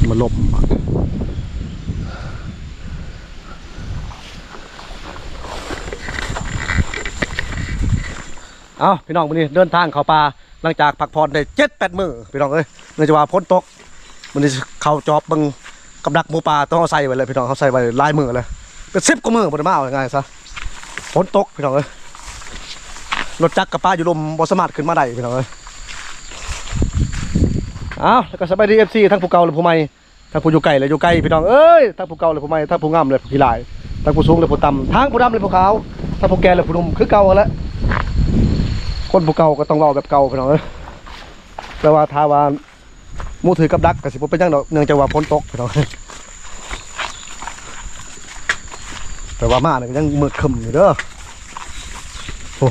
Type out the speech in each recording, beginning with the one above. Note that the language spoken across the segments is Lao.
ມັນລົມ. ເອົ້າ ພີ່ນ້ອງ ມື້ນີ້ເດີນທາງເຂົ້າປ່າ ຫຼັງຈາກພັກຜ່ອນໄດ້ເຈັດແປດມື້ ພີ່ນ້ອງເອີຍ ເນື່ອງຈາກວ່າຝົນຕົກ. ມື້ນີ້ເຂົ້າຈອບເບິ່ງກັບດັກໝູປ່າ ໂຕເຮົາໃສ່ໄວ້ແລ້ວ ພີ່ນ້ອງ ເຮົາໃສ່ໄວ້ຫຼາຍມື້ແລ້ວ ເປັນສິບກວ່າມື້ບໍ່ໄດ້ມາ ເອົາງ່າຍໆຊະ ຝົນຕົກ ພີ່ນ້ອງເອີຍ. ລົດຈັກກັບປາຢູ່ລຸ່ມ ບໍ່ສາມາດຂຶ້ນມາໄດ້ ພີ່ນ້ອງເອີຍ. ເອົ້າ ແລ້ວກໍສະບາຍດີ ເອັຟຊີ ທັງຜູ້ເກົ່າ ແລະ ຜູ້ໃໝ່ ທັງຜູ້ຢູ່ໃກ້ ແລະ ຢູ່ໄກ ພີ່ນ້ອງເອີຍ. ທັງຜູ້ເກົ່າ ແລະ ຜູ້ໃໝ່ ທັງຜູ້ງາມ ແລະ ຜູ້ຂີ້ຫຼ້າຍ ທັງຜູ້ສູງ ແລະ ຜູ້ຕ່ຳ ທັງຜູ້ດຳ ແລະ ຜູ້ຂາວ ທັງຜູ້ແກ່ ແລະ ຜູ້ໜຸ່ມ ຄືເກົ່າຫັ້ນແຫຼະ. ຄົນຜູ້ເກົ່າກໍຕ້ອງເວົ້າແບບເກົ່າ ພີ່ນ້ອງເອີຍ. ແຕ່ວ່າຖ້າວ່າ ໝູຖືກກັບດັກກໍຊິບໍ່ເປັນຫຍັງດອກ ເນື່ອງຈາກວ່າຝົນຕົກ ພີ່ນ້ອງ. ແຕ່ວ່າມານີ້ກໍຍັງມືດຄຶ້ມຢູ່ເດີ ໂອ້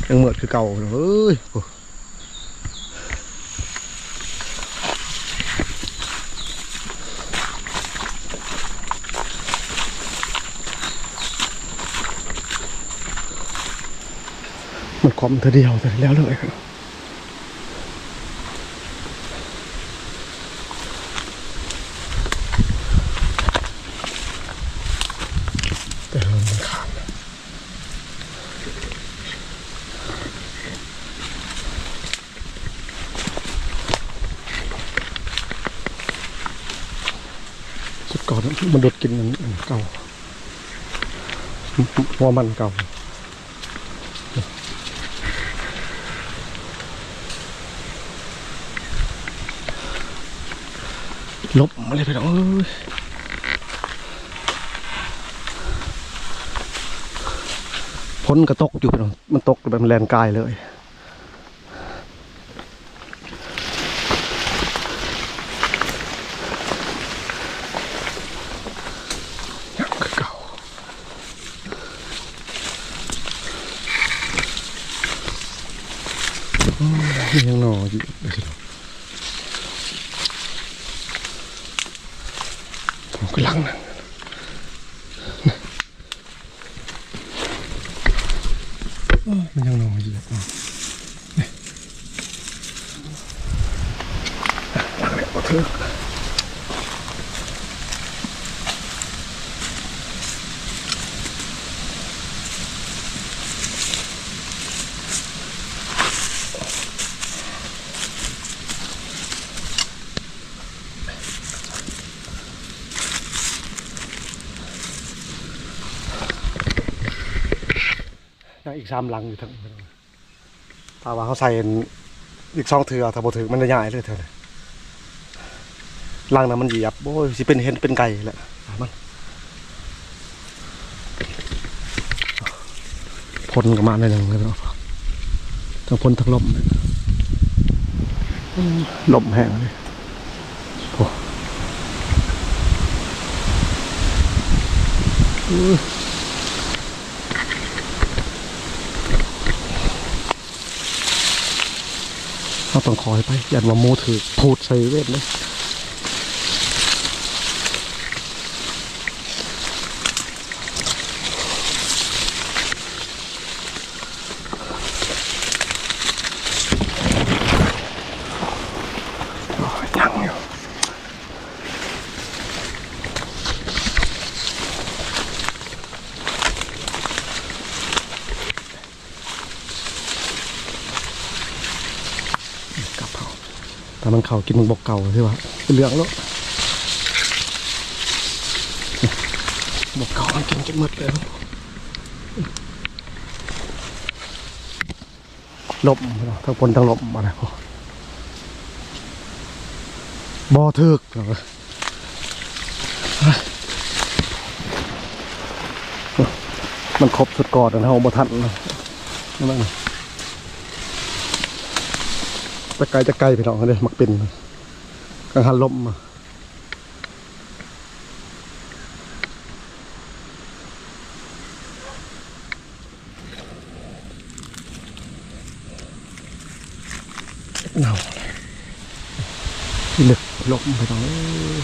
ຍັງມືດຄືເກົ່າ ພີ່ນ້ອງເອີຍ ໂອ້. ມັນຄອມເທື່ອດຽວ ແລ້ວເລີຍ. ແຕ່ວ່າມັນຂາດ ສຸດກ່ອນມັນດູດກິນອັນເກົ່າ ຫົວມັນເກົ່າ. ລົມມາເລີຍ ພີ່ນ້ອງເອີຍ. ຝົນກໍຕົກຢູ່ ພີ່ນ້ອງ ມັນຕົກແບບແລ່ນກາຍເລີຍ. ຍັງຄືເກົ່າ ໂອ້ຍ ຍັງໜໍຢູ່ອີກ ໂອ້ ກຳລັງນະ. ເອີ ມັນຍັງນ້ອຍຢູ່ເນາະ ນີ້ ບໍ່ຖືກ. ຍັງອີກສາມຫຼັງຢູ່ເທິງ ຖ້າວ່າເຮົາໃສ່ອີກສອງເທື່ອ ຖ້າບໍ່ຖືກມັນໄດ້ຍ້າຍເລີຍເທື່ອນີ້. ຫຼັງນັ້ນມັນຢຽບ ໂອ້ຍ ຊິເປັນເຫັນເປັນໄກ່ແຫຼະ ມັນ. ຝົນກໍມາໜ້ອຍໜຶ່ງເນາະ ທັງຝົນທັງລົມ ລົມແຮງເລີຍ ໂອ້ ເຮົາຕ້ອງຄ່ອຍໄປ ຢ້ານວ່າໝູຖືກພູດໃສ່ເວັນເດ້. ໂອ້ຍ ຍັງຢູ່ ກັບເຮົາ ຖ້າມັນເຂົ້າກິນໝາກບົກເກົ່າ ຖືວ່າເປັນເລື່ອງໂລດ ໝາກເກົ່າມັນກິນຈົນໝົດເລີຍ. ລົມ ທັງຝົນທັງລົມ ມາແລ້ວ ບໍ່ຖືກ ມັນຄົບຊຸດກ່ອນ ເຮົາບໍ່ທັນ ແຕ່ໄກ ແຕ່ໄກ ພີ່ນ້ອງເດ້ ມັກເປັນກັງຫັນລົມ. ເນົ່າເລີຍ ລຶກລົມ ພີ່ນ້ອງເອີຍ.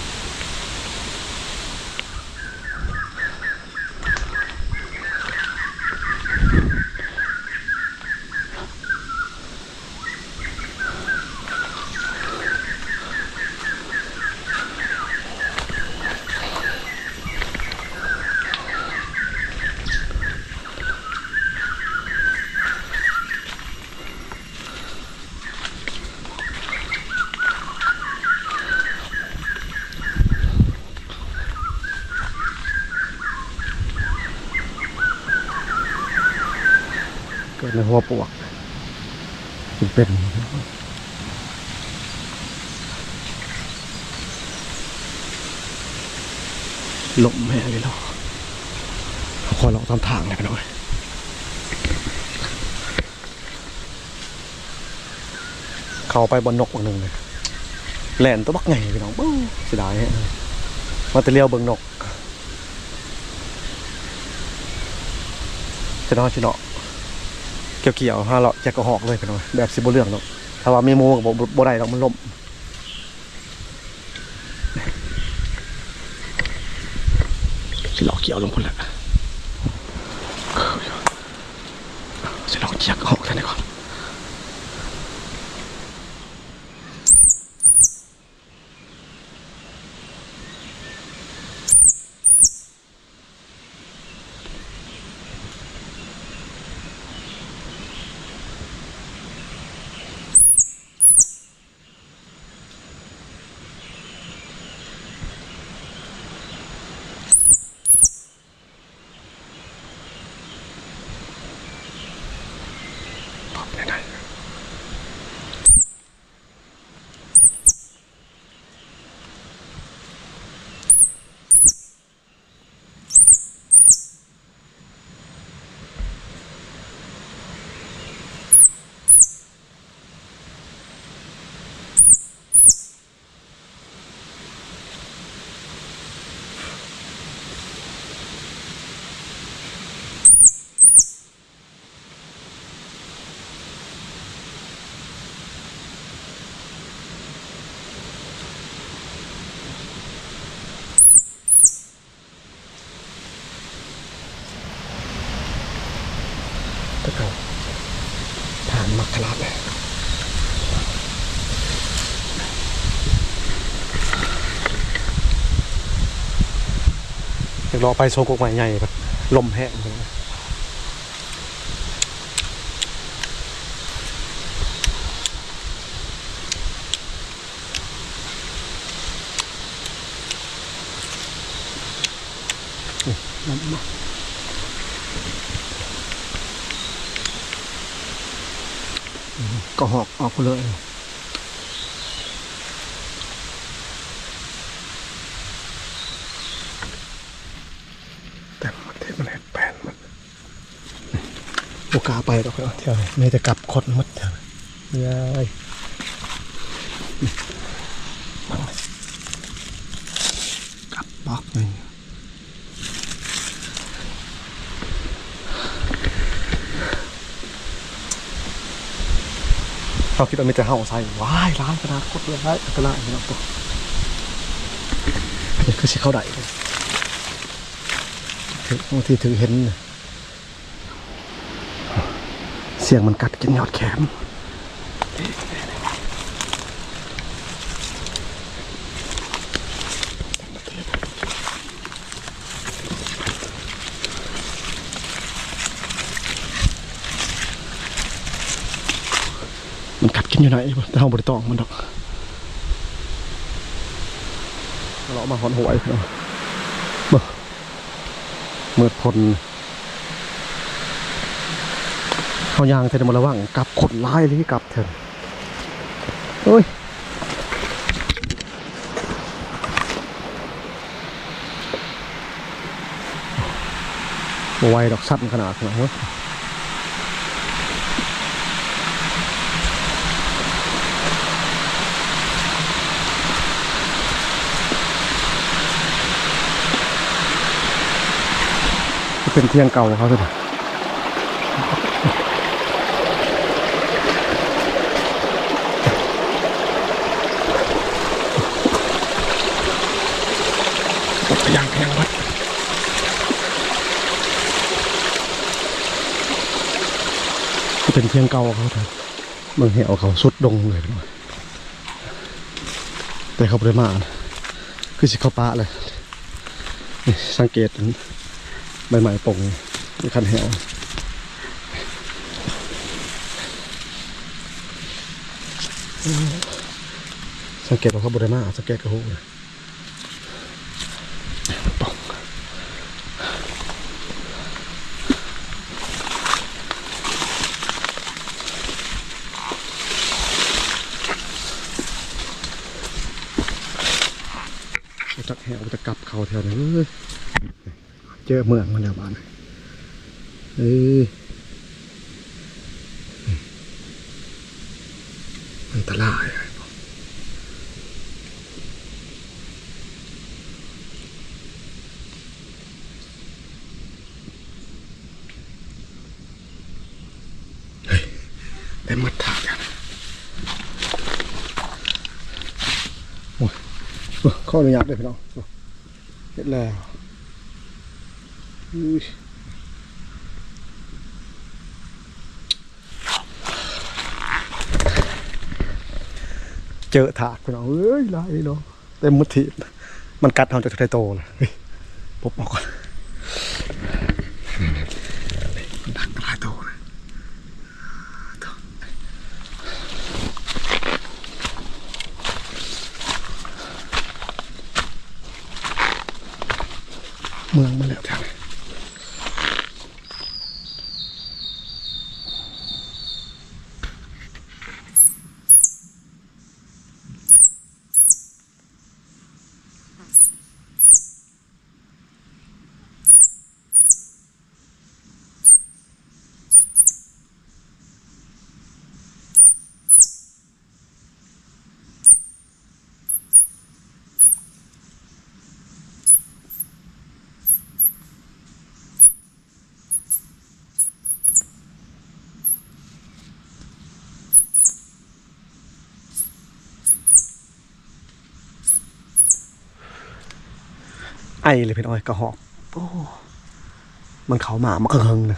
ໃນຫົວປວກ ເປັນ ລົມແຮງອີ່ຫຼີ. ເຮົາຂໍເລາະຕາມທາງນີ້ພີ່ນ້ອງເອີຍ. ເຂົ້າໄປບ່ອນນົກບັກໜຶ່ງເລີຍ ແລ່ນຕົວບັກໃຫຍ່ພີ່ນ້ອງ. ເບິ່ງ ເສຍດາຍແຮງ ມາແຕ່ລຽວເບິ່ງນົກ. ຊິເນາະ ຊິເນາະ ກ່ຽວໆ ຫາເລາະຈຽກກະຮອກເລີຍພີ່ນ້ອງ ແບບຊິບໍ່ເລື່ອງດອກ. ຖ້າວ່າມີໝູກໍບໍ່ ບໍ່ໄດ້ດອກ ມັນລົ້ມ. ຊິເລາະກ່ຽວລົງພຸ້ນແຫຼະ ຊິລອງຈຽກກະຮອກແຖວນີ້ກ່ອນ. ປັບໄດ້ໄດ້. ແຕ່ເກົ່າ ຜ່ານມັກຂະລາດເລີຍ. ຢາກເລາະໄປໂຊກົກໄມ້ໃຫຍ່ ລົມແຮງ. ກະຮອກອອກພຸ້ນເລີຍ. ແຕ່ມັນເຮັດ ມັນເຮັດແປນມັນ ບໍ່ກ້າໄປດອກແຖວນີ້ ມີແຕ່ກັບຄົນໝົດແຖວນີ້. ເອີຍ ກັບບອກນີ້ ເຮົາຄິດວ່າມີແຕ່ເຮົາໃສ່ ວ້າຍ ຫຼາຍຂະໜາດ ຄົນຫຼາຍຂະໜາດ. ນີ້ຄືຊິເຂົ້າໄດ້ ຖືກ ບາງທີຖືກເຫັນ ສ່ຽງມັນກັດກິນຍອດແຂນ. ມັນກັດກິນຢູ່ໃນ ແຕ່ເຮົາບໍ່ໄດ້ຕ້ອງມັນດອກ. ເລາະມາຮອດຫ້ວຍ ເບິ່ງ ມືດພົ່ນ ເຮົາຍ່າງແຕ່ບໍ່ລະວັງ ກັບຄົນຫຼາຍອີ່ຫຼີ ກັບເຖິງ ໂອ້ຍ ບໍ່ໄຫວດອກ ຊັນຂະໜາດນັ້ນ. ເປັນທຽງເກົ່າເຂົາຊັ້ນ ຢ່າງແພງເບິດ. ເປັນທຽງເກົ່າເຂົາ ເບິ່ງແຫ້ວເຂົາສຸດດົງເລີຍ ແຕ່ເຂົາບໍ່ໄດ້ມາ ຄືຊິເຂົ້າປ່າເລີຍ. ນີ້ ສັງເກດ ອັນ ໃບໄມ້ປົ່ງ ຄັນແຫ້ວ ສັງເກດວ່າເຂົາບໍ່ໄດ້ມາ ສັງເກດກະຮູ້. ປ່ອງ ໂອ້ ໄປ ແຫ້ວຈະກັບເຂົ້າແຖວນີ້ເອີຍ ເຈີເມືອງມາແລ້ວບາດນີ້ ເອີຍ ອັນຕະລາຍ. ເຮີ້ຍ ໄດ້ໝົດທາງແລ້ວ ໂອ້ຍ ໂອ້ຍ ຂໍອະນຸຍາດເດີພີ່ນ້ອງ ເຮັດແລ້ວ ອຸ້ຍ ເຈີທາກພີ່ນ້ອງເອີຍ ຫຼາຍເນາະ. ເຕັມໝົດທີ່ ມັນກັດເຮົາຈັກເທົ່າໃດໂຕລະ ເຮີ້ຍ ປົບອອກກ່ອນ ມັນດັກຫຼາຍໂຕນະ ເມືອງມາແລ້ວແທ້. ໄອເລີຍພີ່ນ້ອງເອີຍ ກະຮອກ ໂອ້ ມັນເຂົ້າມາ ມາເຄິ່ງໆນະ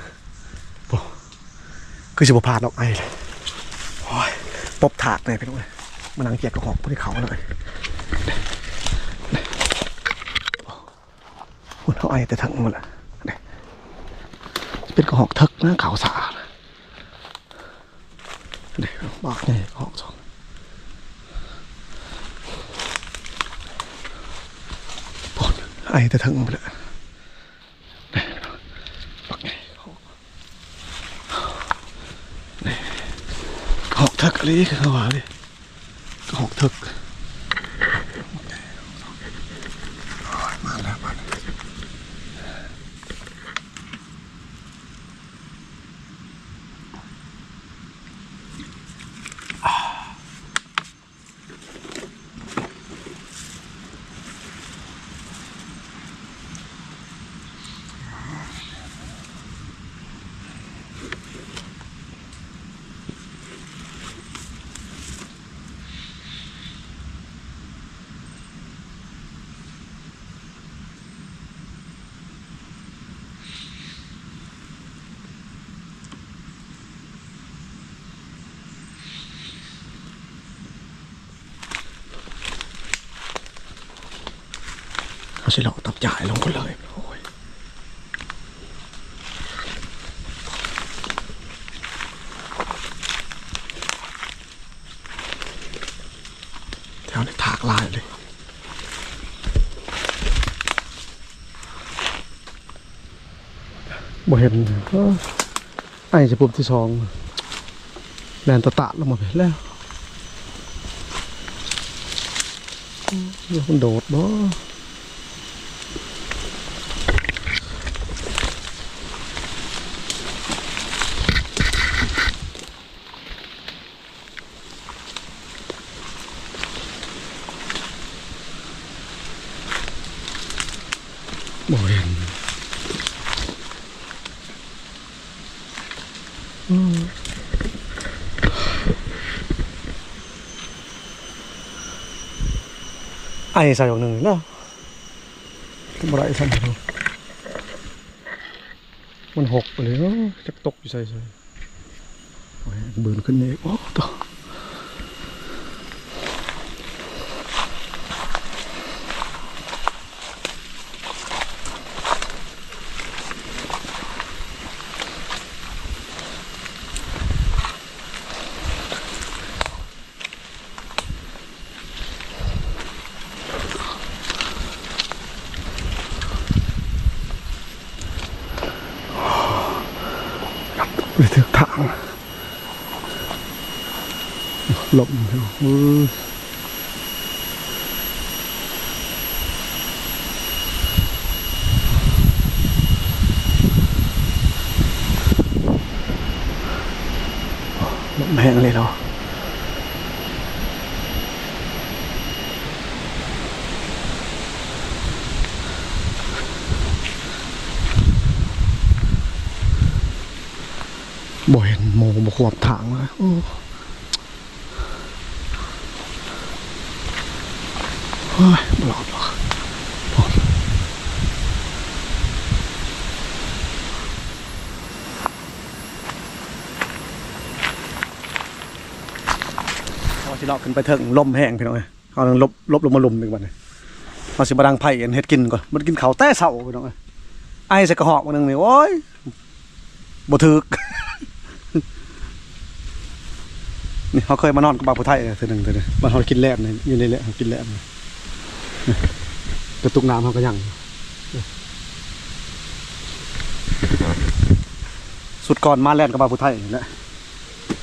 ໂອ້ ຄືຊິບໍ່ພາດດອກ ໄອເລີຍ ໂອ້ຍ ປົບທາກແດ່ພີ່ນ້ອງເອີຍ ມານັ່ງກຽກກະຮອກບໍ່ໄດ້ເຂົ້າເລີຍ ໂອ້ ເຮົາໄອແຕ່ເທິງພຸ້ນລະ ເປັນກະຮອກເຖິກນະ ເຂົ້າສາ ນີ້ ບັກໃຫຍ່ຮອກສອງ ໂອ້ຍ ໄອແຕ່ເທິງພຸ້ນແຫຼະ ນີ້ ບັກໃຫຍ່ຮອກ ນີ້ ຮອກເຖິກອີ່ຫຼີ ຄືເຂົາວ່າເດ້ ຮອກເຖິກ ໂອ້ຍ ມາແລ້ວ ມາແລ້ວ. ເຮົາຊິເລາະຕັບຈ່າຍລົງພຸ້ນເລີຍ ໂອ້ຍ ແຖວນີ້ທາກຫຼາຍເລີຍ. ບໍ່ເຫັນ ເອີ ໄອຈະປຸ່ມທີສອງ ແລ່ນຕະຕາດລົງມາພີ້ແລ້ວ ມັນໂດດບໍ່? ບໍ່ເຫັນ ອືມ ໄອໃສ່ດອກໜຶ່ງເນາະ ບໍ່ໄດ້ຊ້ຳ. ມັນຫົກໄປເລີຍ ຈັກຕົກຢູ່ໃສ ໃສ ໂອ້ຍ ບືນຂຶ້ນອີກ ໂອ້ ໂຕ. ໄປຖືກທາງ ລົມ ເອີ. ລົມແຮງເລີຍເນາະ. ບໍ່ເຫັນໝູ່ ບໍ່ຂວບທາງເລີຍ. ໂອ້ ໂອ້ຍ ບໍ່ລອດດອກ. ເຮົາຊິເລາະຂຶ້ນໄປເທິງ ລົມແຮງພີ່ນ້ອງເອີຍ. ເຮົາລົບ ລົບລົງມາລຸ່ມອີກບັດນີ້. ເຮົາຊິມາດັງໄຟເຮັດກິນກ່ອນ. ບໍ່ໄດ້ກິນເຂົ້າແຕ່ເຊົ້າພີ່ນ້ອງເອີຍ. ໄອໃສ່ກະຫອກມື້ໜຶ່ງນີ້ ໂອ້ຍ ບໍ່ຖືກ. ນີ້ເຮົາເຄີຍມານອນກັບບ່າວຜູ້ໄທເທື່ອໜຶ່ງ ເທື່ອໜຶ່ງ ບ້ານເຮົາກິນແລ້ມນີ້ ຢູ່ນີ້ແຫຼະ ເຮົາກິນແລ້ມນີ້. ກະຕຸກນ້ຳເຮົາກະຍັງ. ສຸດກ່ອນມາແລ່ນກັບບ່າວຜູ້ໄທນີ້ແຫຼະ.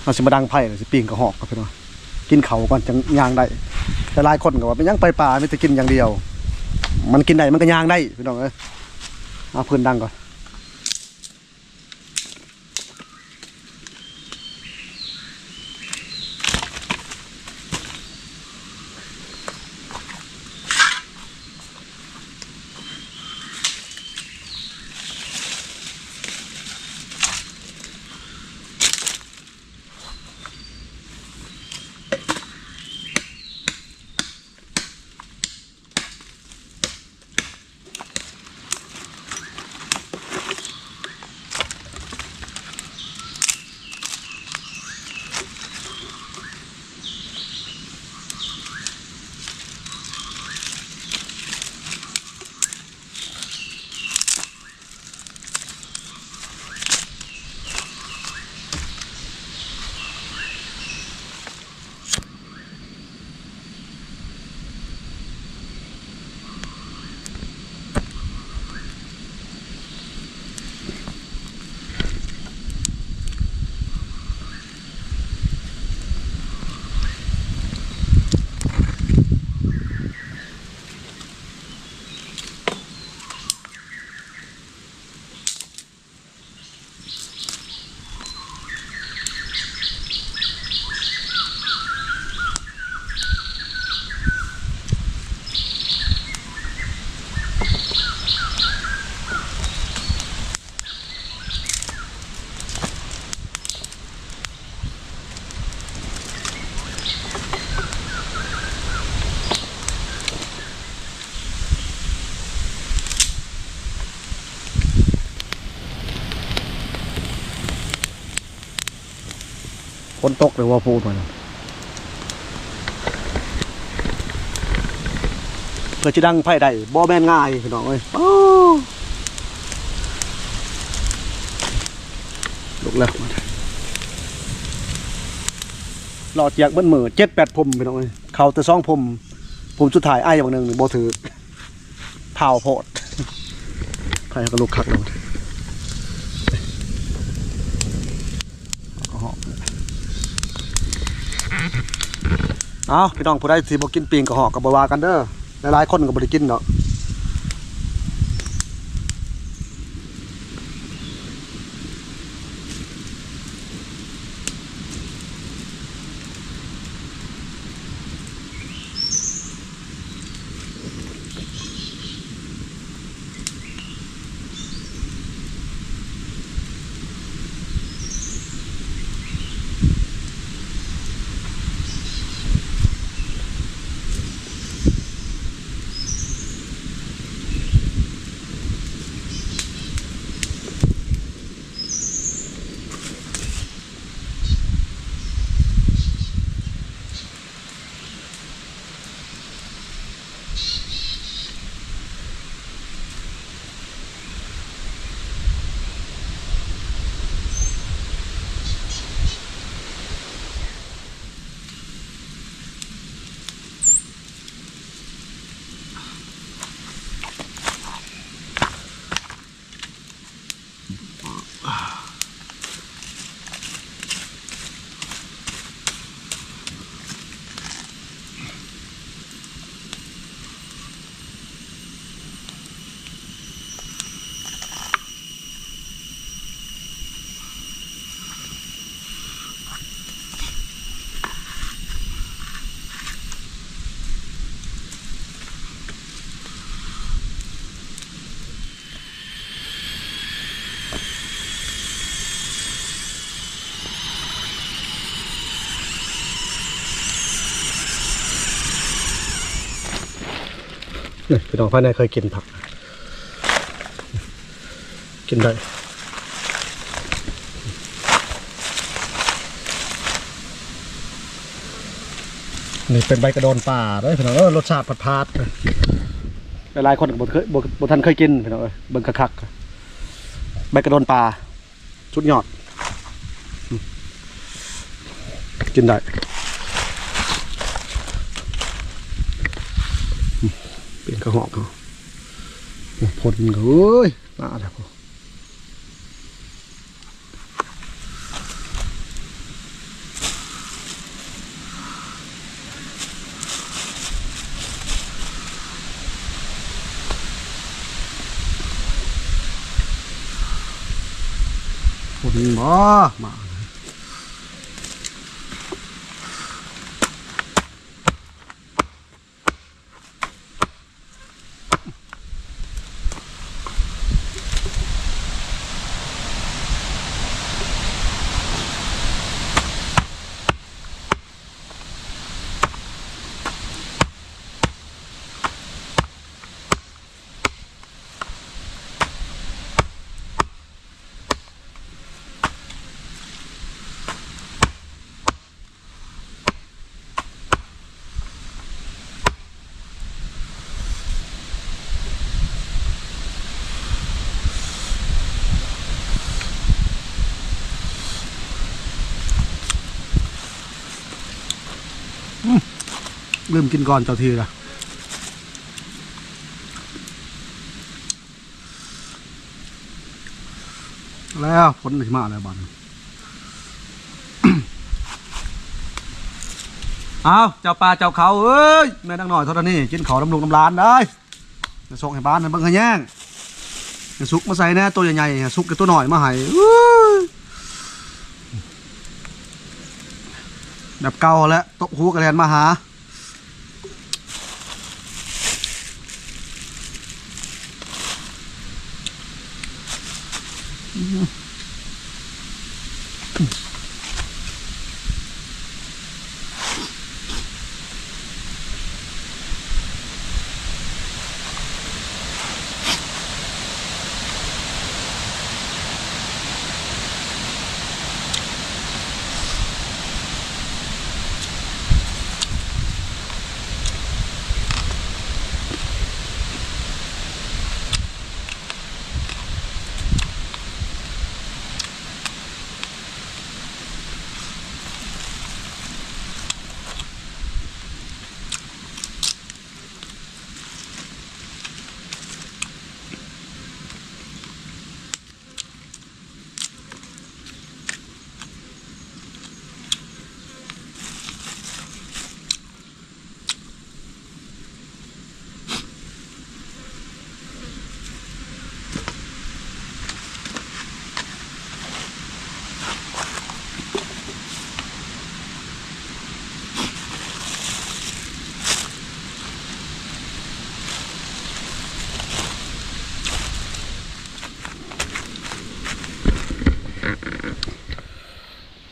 ເຮົາຊິມາດັງໄຟ ຊິປີ້ງກະຫອກກ່ອນພີ່ນ້ອງ. ກິນເຂົ້າກ່ອນຈັ່ງຍ່າງໄດ້. ຫຼາຍໆຄົນກະວ່າ ເປັນຫຍັງໄປປ່າມີແຕ່ກິນຢ່າງດຽວ? ມັນກິນໄດ້ມັນກະຍ່າງໄດ້ພີ່ນ້ອງເອີຍ. ເອົາຟືນດັງກ່ອນ. ຝົນຕົກເລີຍວ່າ ພູດມັນ ເພື່ອຊິດັງໄຟໄດ້ບໍ່ແມ່ນງ່າຍພີ່ນ້ອງເອີຍ. ໂອ້ ລຸກແລ້ວ ເລາະຈຽກເບິດມື້ ເຈັດແປດພົມພີ່ນ້ອງເອີຍ. ເຂົ້າແຕ່ສອງພົມ ພົມສຸດທ້າຍໄອບັກໜຶ່ງນີ້ບໍ່ຖືກ. ທ້າວໂພດ ໄຟເຮົາກະລຸກຄັກແລ້ວ. ເອົາ ພີ່ນ້ອງ ຜູ້ໃດຊິບໍ່ກິນປີ້ງກະຫອກກະບໍ່ວ່າກັນເດີ. ຫຼາຍໆຄົນກະບໍ່ໄດ້ກິນດອກ. ນີ້ພີ່ນ້ອງ ໃຜແນ່ເຄີຍກິນຜັກ ກິນໄດ້. ນີ້ເປັນໃບກະໂດນປ່າເດີ້ພີ່ນ້ອງເອີຍ ລົດຊາດຜັດໆ ຫຼາຍໆຄົນກໍບໍ່ເຄີຍ ບໍ່ ບໍ່ທັນເຄີຍກິນພີ່ນ້ອງເອີຍ ເບິ່ງຄັກໆ ໃບກະໂດນປ່າ. ສຸດຍອດ ກິນໄດ້ ເປັນກະຫອກເນາະ ໂອ້ ພົນກໍ ເອີຍ ມາແລ້ວ. ຝົນບໍ່ມາ. ອືມ ລືມກິນກ່ອນເຈົ້າທີ່ລະ. ແລ້ວ ຝົນຊິມາແລ້ວບາດນີ້. ອ້າວ ເຈົ້າປ່າເຈົ້າເຂົາເອີຍ ແມ່ນາງນ້ອຍທໍລະນີ ກິນເຂົ້ານຳລູກນຳຫຼານເດີ້. ໃຫ້ໂຊກໃຫ້ໝານ ໃຫ້ເບິ່ງໃຫ້ແຍງ ໃຫ້ສຸກມາໃສ່ແດ່ ໂຕໃຫຍ່ໆ ໃຫ້ສຸກແກ່ໂຕນ້ອຍມາໃຫ້. ເອີຍ ແບບເກົ່າແຫຼະ ຕົບຫູກໍແລ່ນມາຫາ.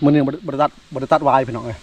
ມື້ນີ້ບໍ່ ບໍ່ໄດ້ຕັດ ບໍ່ໄດ້ຕັດຫວາຍພີ່ນ້ອງເອີຍ. ອ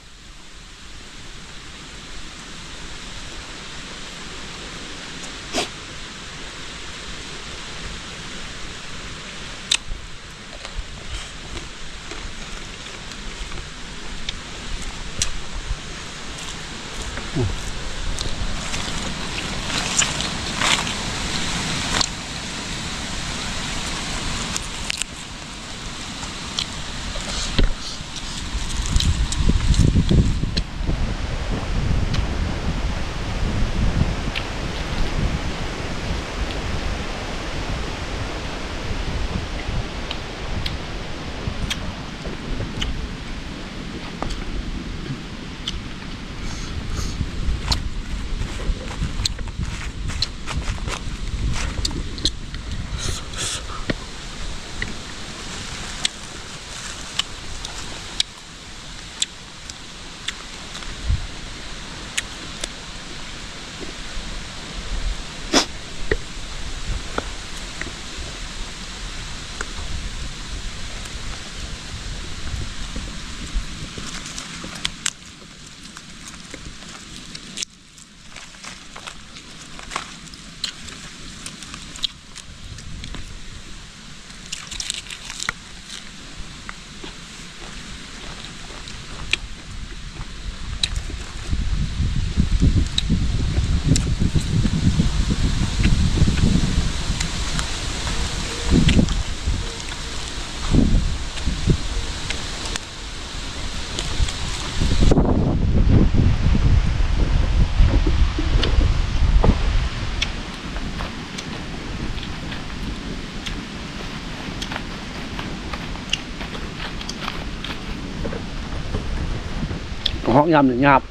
ເນາະ ຍາມນີ້ຫຍາບ.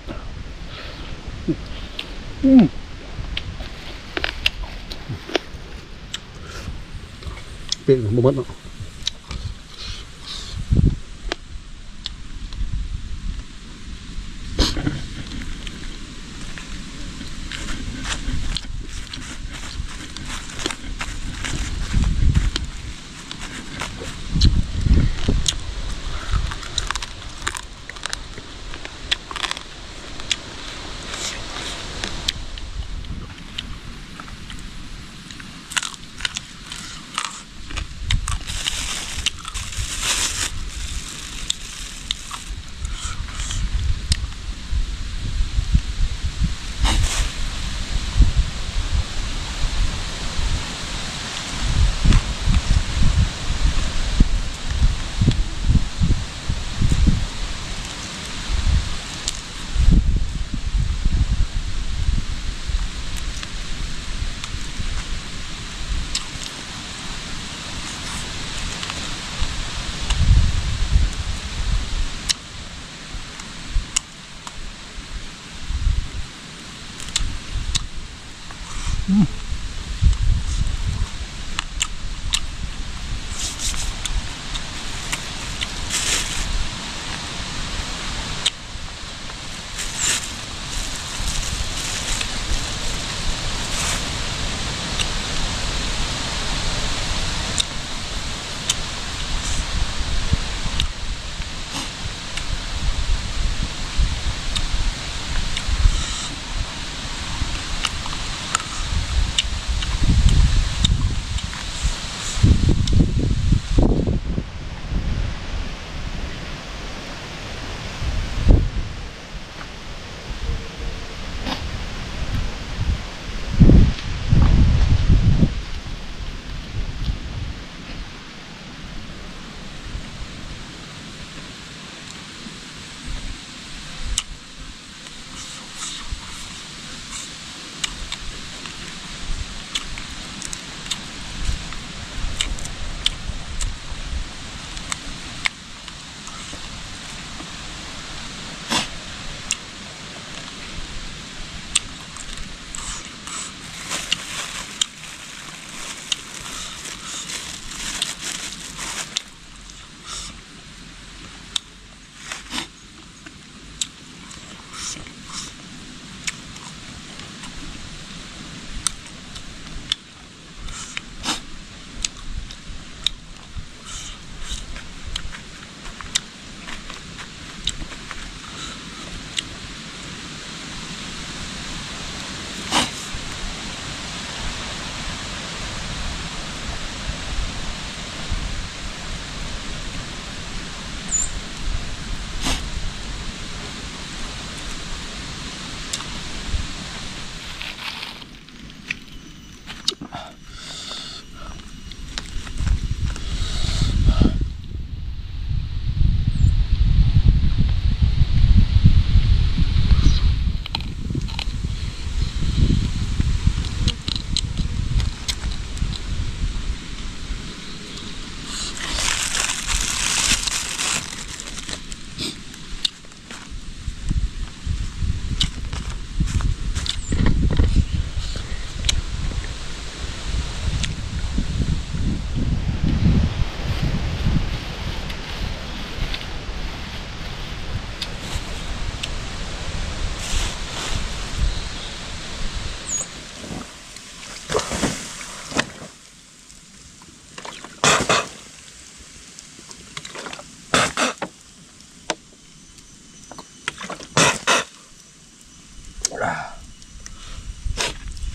ອືມ ປີ້ງບໍ່ໝົດເນາະ.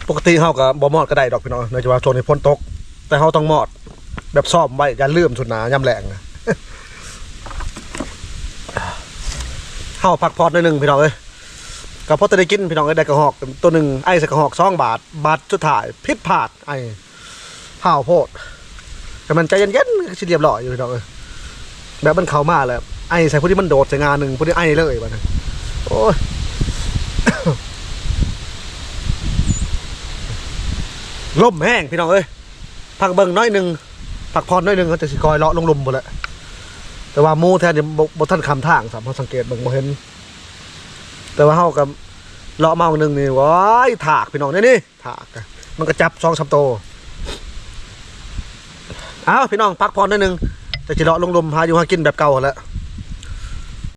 ປົກກະຕິເຮົາກໍບໍ່ມອດກໍໄດ້ດອກພີ່ນ້ອງ, ເນື່ອງຈາກວ່າຊ່ວງນີ້ຝົນຕົກ, ແຕ່ເຮົາຕ້ອງມອດແບບຊ້ອມໄວ້ ຢ່າລືມຊຸດໜາຍາມແລ້ງນະ. ເຮົາພັກຜ່ອນໜ້ອຍໜຶ່ງພີ່ນ້ອງເອີຍ, ກໍພໍແຕ່ໄດ້ກິນພີ່ນ້ອງເອີຍ. ໄດ້ກະຮອກໂຕໜຶ່ງ ໄອໃສ່ກະຮອກສອງບາດ, ບາດສຸດທ້າຍຜິດພາດ ໄອ ຫ້າວໂພດ. ແຕ່ມັນໃຈເຢັນໆ ຊິລຽບລ້ອຍຢູ່ພີ່ນ້ອງເອີຍ. ແບບມັນເຂົ້າມາແລ້ວ ໄອໃສ່ຜູ້ທີ່ມັນໂດດໃສ່ງາໜຶ່ງ ຜູ້ທີ່ໄອເລີຍບາດນີ້. ໂອ້ຍ ລົມແຮງພີ່ນ້ອງເອີຍ. ພັກເບິ່ງໜ້ອຍໜຶ່ງ ພັກຜ່ອນໜ້ອຍໜຶ່ງ ເຮົາຈະຊິຄ່ອຍເລາະລົງລຸ່ມພຸ້ນແຫຼະ. ແຕ່ວ່າໝູແຖວນີ້ບໍ່ ບໍ່ທັນຂ້າມທາງຊ້ຳ, ເຮົາສັງເກດເບິ່ງບໍ່ເຫັນ. ແຕ່ວ່າເຮົາກໍເລາະມາໝ່ອງໜຶ່ງນີ້ ໂອ້ຍ ທາກ ພີ່ນ້ອງ ນີ້ ນີ້ ທາກ ມັນກໍຈັບສອງສາມໂຕ. ເອົາ ພີ່ນ້ອງ ພັກຜ່ອນໜ້ອຍໜຶ່ງ ຈະຊິເລາະລົງລຸ່ມຫາຢູ່ຫາກິນແບບເກົ່າຫັ້ນແຫຼະ.